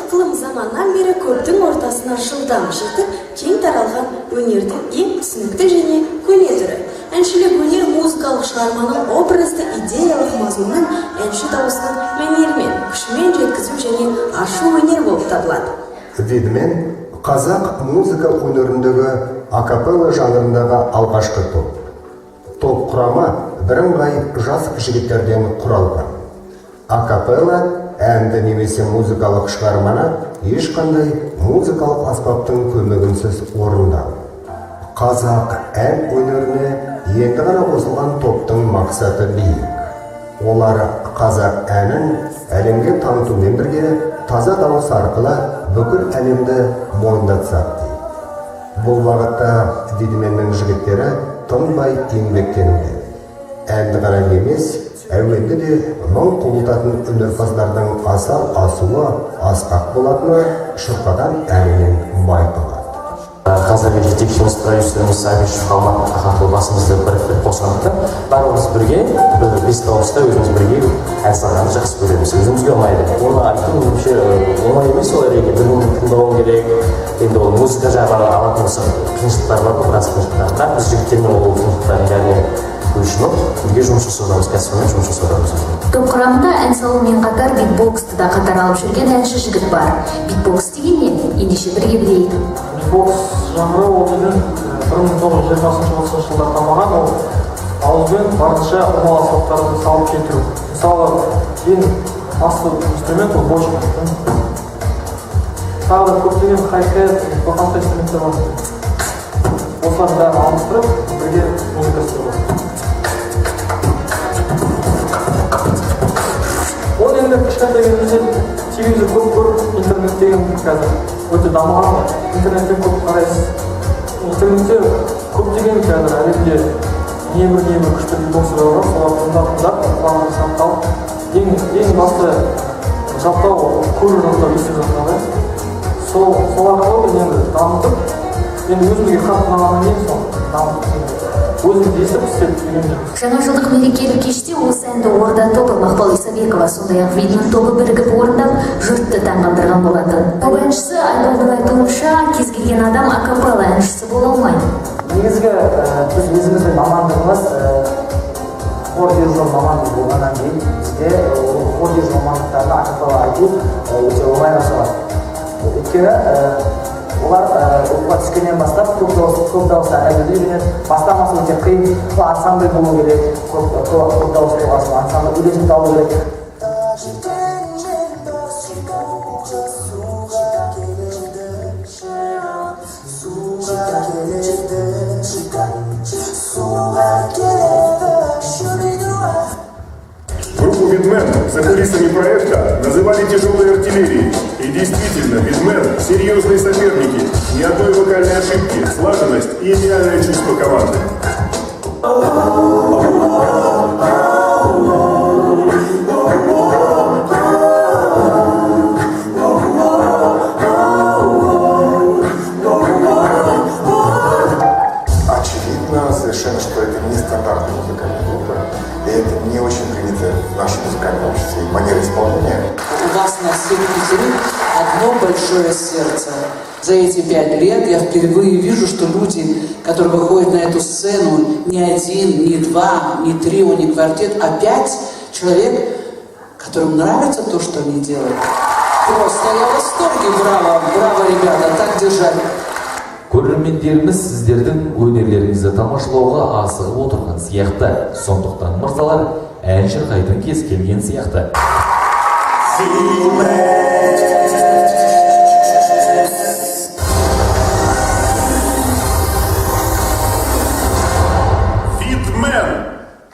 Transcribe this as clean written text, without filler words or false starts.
Ықылым заманнан бері көптің ортасына жылдам жетіп, кең таралған өнердің ең түсінікті және көне түрі. Әншілік өнер музыкалық шығарманың образды идеялық мазмұнын әнші дауысының мәнерімен, күшімен жеткізу және ашу өнер болып табылады. «Видмен» — қазақ музыка өнеріндегі акапелла жанрындағы алғашқы топ. Топ құрамы бірыңғай жас жігіттерден құралған. Акапелла — әнді немесе музыкалық шығарманы ешқандай музыкалық аспаптың көмегінсіз орындау. Қазақ ән өнеріне енді ғана қосылған топтың мақсаты биік: олар қазақ әнін әлемге танытумен бірге таза дауыс арқылы бүкіл әлемді мойындатсақ дейді. Бұл бағытта «Видменнің» жігіттері тынбай еңбектенуде. Әнді ғана емес, әуенді де мың құбылтатын өнерпаздардың асар асуы асқақ болатыны шырқаған әнінен байқалады. Қазіргі жетекшіміз, продюсеріміз Абишев Алмат Ахатұлы басымызды біріктіріп қосқандықтан, барлығымыз бірге бір бес дауыста өзіміз бірге ән салғанды жақсы көреміз, өзімізге ұнайды. Оны айту вообще оңай емес, ол әрине бір бірін тыңдауың керек. Енді ол музыка жағынан алатын болсақ, қиыншылықтар бар ғой, біраз қиыншылықтар. Бірақ біз жігіттермен ол қиыншылықтардың бәріне көшініп, бірге жұмыс жасаудамыз, кәсібімен жұмыс жасаудамыз. Топ құрамында ән салумен қатар битбоксты да қатар алып жүрген әнші жігіт бар. Битбокс деген не? Ендеше, бірге білейік. Битбокс жанры ол деген 1920-30 жылдарда дамыған. Ол ауызбен барынша ұрмалы аспаптарды салып кетіру. Мысалы, ең басты инструмент ол бочка. Тағы да көптеген хай-хет, басқа инструменттер бар. Осылардың бәрін ауыстырып, бірге музыка істеу болады. Оны енді кішкентай кезімізден телевизор көп көріп, интернет деген қазір өте дамыған ғой, интернеттен көп қарайсыз. Интернетте көптеген қазір әлемде небір күшті битбоксерлар бар. Соларды тыңдап тыңдап құлағыңа сақталып, ең басты жаттау ол көріп жаттау, естіп жаттау да. Сол арқылы біз енді дамытып, енді өзімізге қатты ұнағаннан кейін сол дамытып, енді өзіміз естіп, істеп үйреніп жүрміз. Жаңа жылдық мерекелік кеште осы әнді Орда тобы, Мақпал Исабекова, сондай-ақ Видмен тобы бірігіп орындап, жұртты таңғалдырған болатын. Топ әншісі Айболдың айтуынша, кез келген адам акапелла әншісі бола алмайды. Негізгі біз өзіміздің мамандығымыз хор дирижер мамандығы болғаннан кейін, бізде ол хор дирижер мамандықтарына акапелла айту өте оңайға соғады. Өйткені олар оқуға түскеннен бастап көп дауысты ән айтуды үйренеді. Бастамасы өте қиын. Ол ансамбль болу керек, көп дауысты болған соң ансамбль үйлесім табу керек. Группу «Видмен» за кулисами проекта называли тяжелой артиллерией. И действительно, «Видмен» – серьезные соперники. Ни одной вокальной ошибки, слаженность и идеальное чувство команды. Очевидно совершенно, что это не стандартная музыкальная группа, и это не очень принято в нашем музыкальном обществе манера исполнения. У вас на всех пятерых одно большое сердце. За эти 5 лет я впервые вижу, что люди, которые выходят на эту сцену, не один, не два, не трио, не квартет, а пять человек, которым нравится то, что они делают. Просто я в восторге. Браво, браво, ребята, так держать. Көрермендеріміз сіздердің өнерлеріңізді тамашалауға асығып отырған сияқты. Сондықтан, мырзалар, ән шырқайтын кез келген сияқты. Видмен.